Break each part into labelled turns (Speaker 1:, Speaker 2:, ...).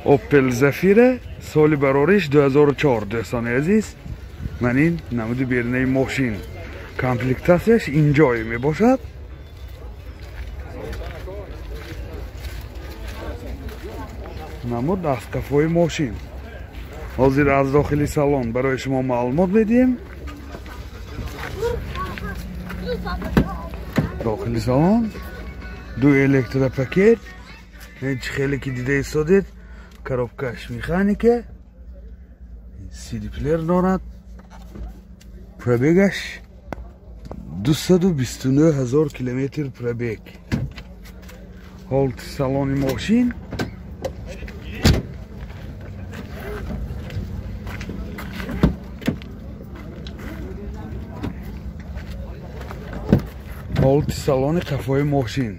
Speaker 1: Opel Zafira соли барориш 2004 дӯстони азиз. Ман ин намуди берунаи мошин. Комплектатсияш инҷое мебошад. Намуд аз қафои мошин. Ҳозир аз дохили салон барои шумо маълумот медиҳем. Дохили салон ду электропакет. Ин чӣ хеле ки дида истодед, коробкаш механика, CD плеер дорад. Пробегаш 229 ҳазор километр пробег. Ҳолати салони мошин. Ҳолати салони қафои мошин.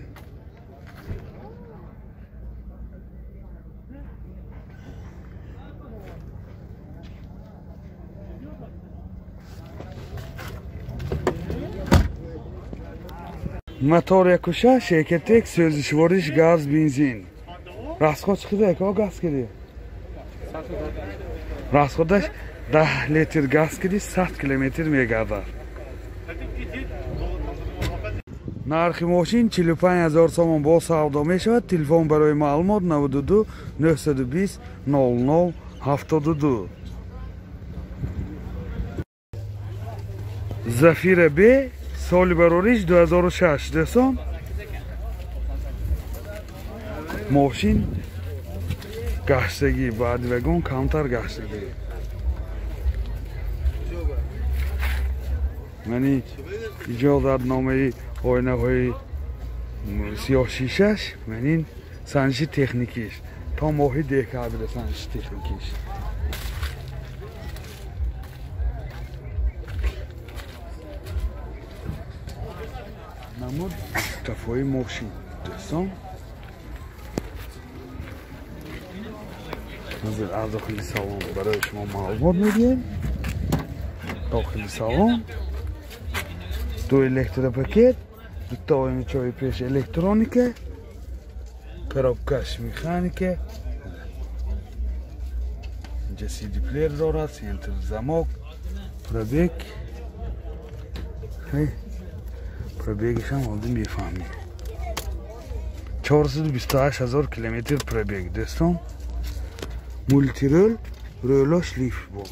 Speaker 1: Мотор 1.6 Ecotec сӯзишвориш газ бензин. Расход чӣ қадар ака газ киди? Расходаш 10 литр газ киди 100 километр мегардад. Нархи мошин 45 ҳазор сомон бо савдо мешавад. Телефон барои маълумот 92 920 00 72. Зафира Б соли барориш 2006 дӯстон. Мошин гаштагӣ, баъди вагон камтар гаштагӣ. Мани иҷозатномаи оинаҳои сиёҳшишаш, манин санҷиши техникиш то моҳи декабр санҷиши техникиш. Намуд қафои мошин дӯстон. Ҳозир аз дохили салон барои шумо маълумот медиҳем. Дохили салон ду электропакет, дута оиначаҳои пеш электроника, коробкаш механика, инҷа CD плеер дорад, центр замок, пробег. Пробегашам ҳозир мефаҳмем. 428 ҳазор километр пробег дӯстон. Мултирол, рӯлош лиф бо.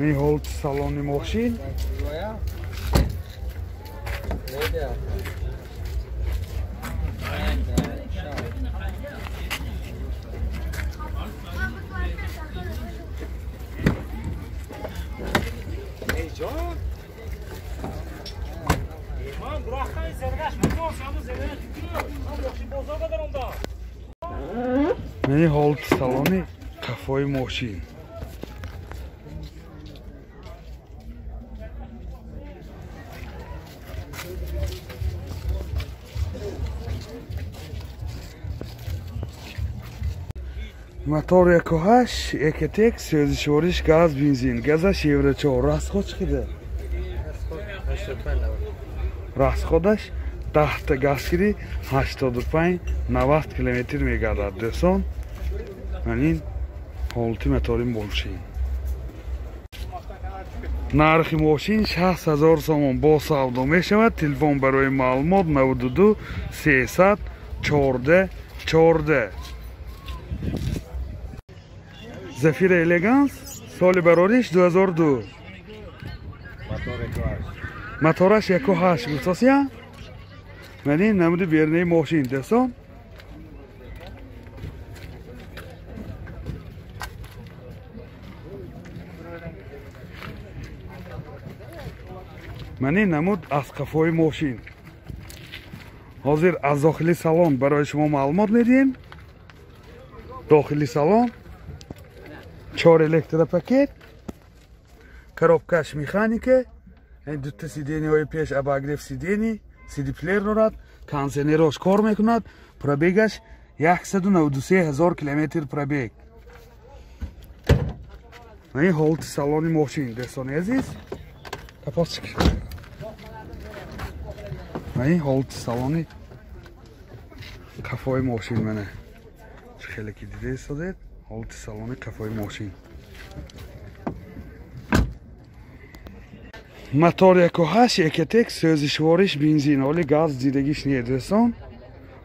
Speaker 1: Ин ҳолати салони мошин. Ин ҳолати салони қафои мошин. Мотор 1.8 Ecotec сӯзишвориш газ бензин. Газаш евро 4. Расход чӣ қадар? Расходаш 10 та газ киди 85-90 километр мегардад дӯстон. Ман ин ҳолати мотори мошин. Нархи мошин 60 ҳазор сомон бо савдо мешавад. Телефон барои маълумот 92 300 14 14. Зафира Элеганс соли барориш 2002. Мотораш 1.8 гуфтосия. Ман ин намуди берунаи мошин дӯстон. Ман ин намуд аз қафои мошин. Ҳозир аз дохили салон барои шумо маълумот медиҳем. Дохили салон 4 электропакет, коробкаш механика, дута сидениҳои пеш обогрев сидени, CD плеер дорад, кондиционерош кор мекунад, пробегаш 193 ҳазор километр пробег. Ин ҳолати салони мошин дӯстони азиз. Ин ҳолати салони қафои мошин мана. Хеле ки дида истодед, ҳолати салони қафои мошин. Мотор 1.8 Ecotec, сӯзишвориш бензин, оли газ дидагиш не дӯстон.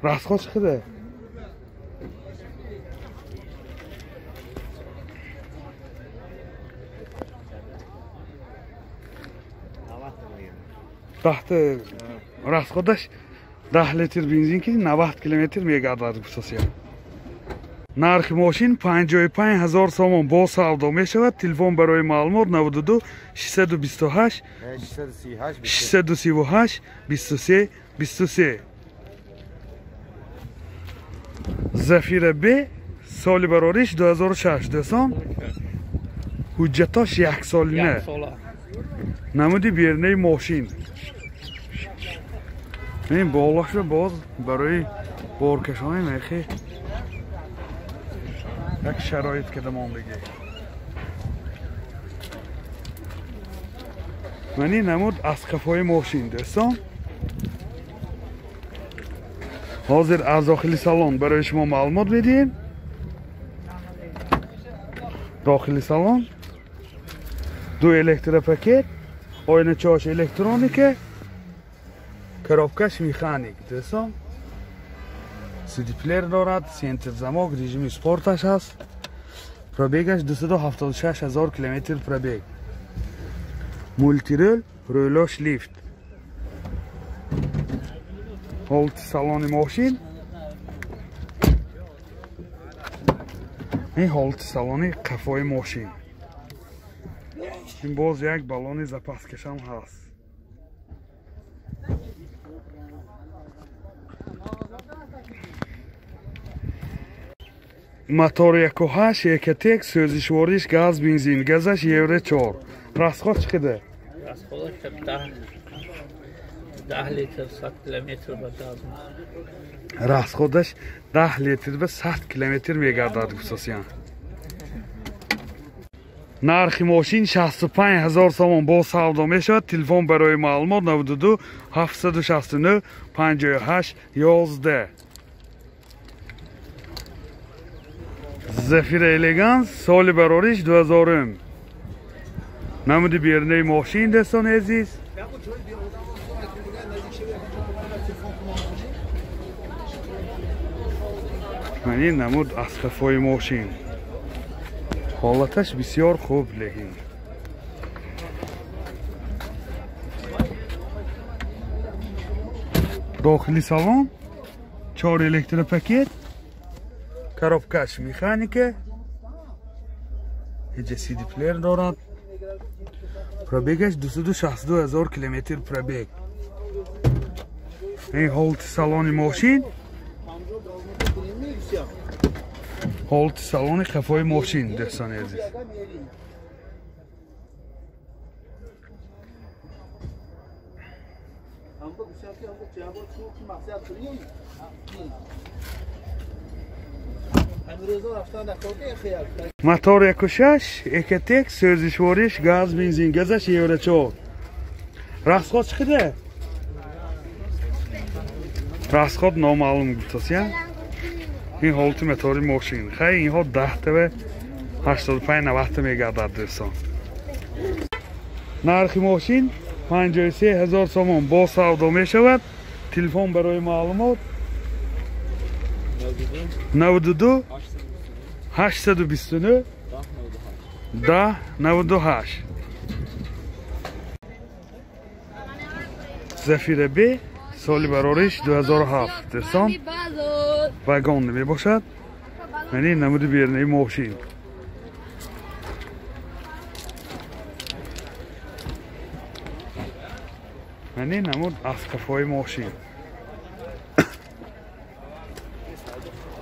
Speaker 1: Расход чиқида? Даҳта расходаш 10 литр бензин ки 90 километр мегардад гуфтасия. Нархи мошин 55 000 сомон бо савдо мешавад. Телефон барои маълумот 92 628 638 23 23. Зафира Б соли барориш 2006 дӯстон. Ҳуҷҷатош яксолина. Намуди бернаи мошин. Ин болошро боз барои боркашони мехи як шароит када мондагӣ. Мани намуд аз қафои мошин дӯстон. Ҳозир аз дохили салон барои шумо маълумот медиҳем. Дохили салон ду электропакет, оиначаҳош электроника, коробкаш механик дӯстон. CD-плеер дорад, центр замок, режими спорташ ҳаст. Пробегаш 276 000 километр пробег. Мултирол, рӯлош лифт. Ҳолати салони мошин. Ин ҳолати салони қафои мошин. Ин боз як баллони запаскашам ҳаст. Мотор 1.8 Ecotec, сӯзишвориш газ бензин, газаш Евро 4. Расход чиқида?
Speaker 2: Расходаш 10 литр 100 километр ба газ.
Speaker 1: Расходаш 10 литр ба 100 километр мегардад гуфтасиян. Нархи мошин 65 000 сомон бо савдо мешавад. Телефон барои маълумот 92 769 58 11. Зафира Элеганс соли барориш 2000. Намуди бернаи мошин дӯстони азиз. Мани намуд аз қафои мошин. Ҳолаташ бисёр хуб лекин. Дохили салон 4 электропакет, коробкаш механика, ҳеҷа CD-плеер дорад. Пробегаш 262 000 километр пробег. Ин ҳолати салони мошин. Ҳолати салони қафои мошин дӯстони азиз. Мотор 1.6 Ecotec, сӯзишвориш газ бензин, газаш Евро 4. Расход чиқида? Расход номаълум гуфтасия. Ин ҳолати мотори мошин. Хай инҳо 10 та 85-90 мегардад дӯстон. Нархи мошин 53 000 сомон бо савдо мешавад. Телефон барои маълумот 92 829 10 98. Зафира Б соли барориш 2007 дӯстон. Вагон мебошад. Мани намуди бернаи мошин. Мани намуд аз қафои мошин.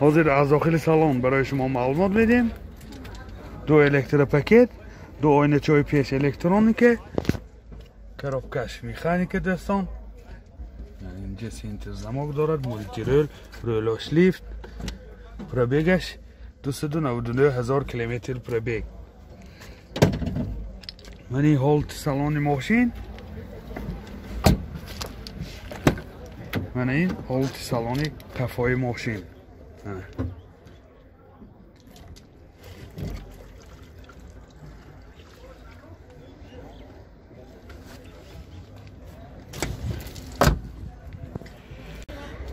Speaker 1: Ҳозир аз дохили салон барои шумо маълумот медиҳем. Ду электропакет, ду оиначаҳои пеш электроника, коробкаш механика дӯстон. Инҷа центр замок дорад, мултирол, рӯлош лифт. Пробегаш 299 000 километр пробег. Мани ҳолати салони мошин. Мана ин ҳолати салони қафои мошин.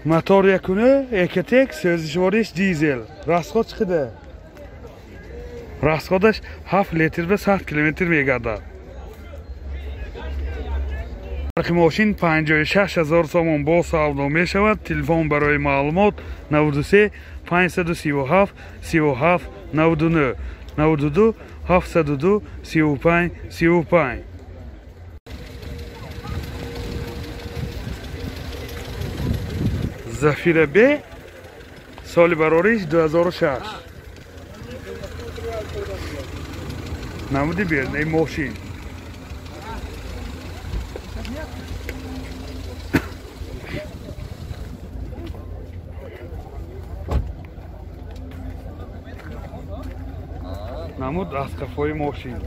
Speaker 1: Мотор якуна, Ecotec, сӯзишвориш дизел. Расход чиқида? Расходаш 7 литр ба 100 километр мегардад. Нархи мошин 56 ҳазор сомон бо савдо мешавад. Телефон барои маълумот 93 537 37 99 92 702 35 35. Зафира Б, соли барориш 2006. Намуди бернаи мошин. Намуд аз қафои мошин.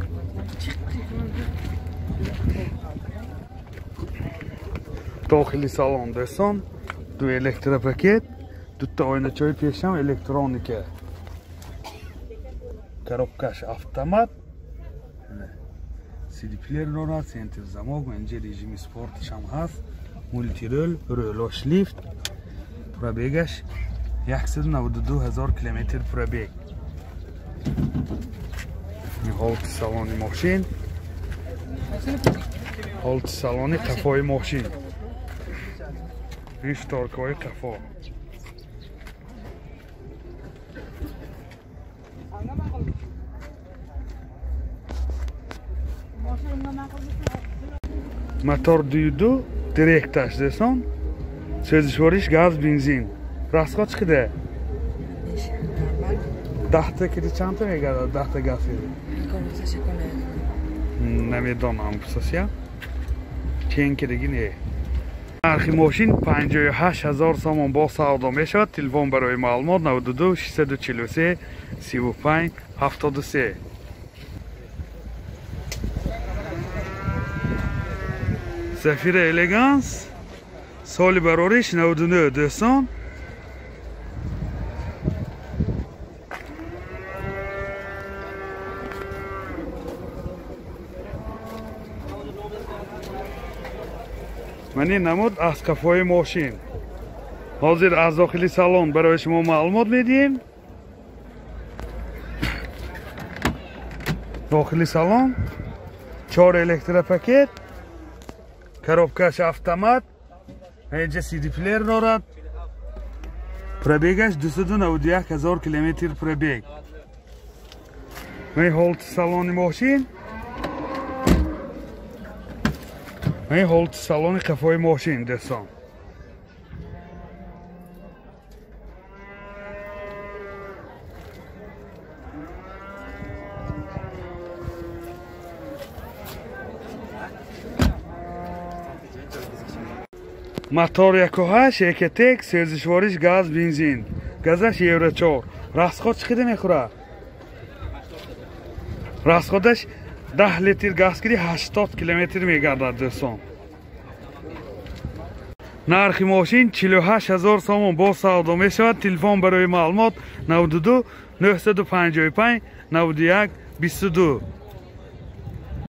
Speaker 1: Дохили салон дӯстон, ду электропакет, дута ойначаҳои пешам электроника. Коробкаш автомат. CD-плеер дорад, центр замок, инҷа режими спортшам ҳаст, мултирол, рӯлош лифт. Пробегаш 192 ҳазор километр пробег. Ҳолати салони мошин, ҳолати салони қафои мошин. Ин шторкаҳои қафо. Мотор 2.2 директаш дӯстон. Сӯзишвориш газ, бензин. Расход чиқида? Даҳта кири чандта мегардад? Даҳта газ кири? Намедонам кусасия. Чен кириги не. Нархи мошин 58 ҳазор сомон бо савдо мешавад. Телефон барои маълумот 92 643 35 73. Зафира Элеганс, соли барориш 99 дӯстон. Ман ин намуд аз қафои мошин. Ҳозир аз дохили салон барои шумо маълумот медиҳем. Дохили салон 4 электропакет, коробкаш автомат, инҷа CD-плеер дорад. Пробегаш 291 ҳазор километр пробег. Ман ҳолати салони мошин. Ман ҳолати салони қафои мошин дӯстон. Мотор 1.8 Ecotec, сӯзишвориш газ, бензин. Газаш Евро 4. Расход чиқида мехӯрад? Расходаш 10 литр газ кири 80 километр мегардад дӯстон. Нархи мошин 48 ҳазор сомон бо савдо мешавад. Телефон барои маълумот 92 955 91 22.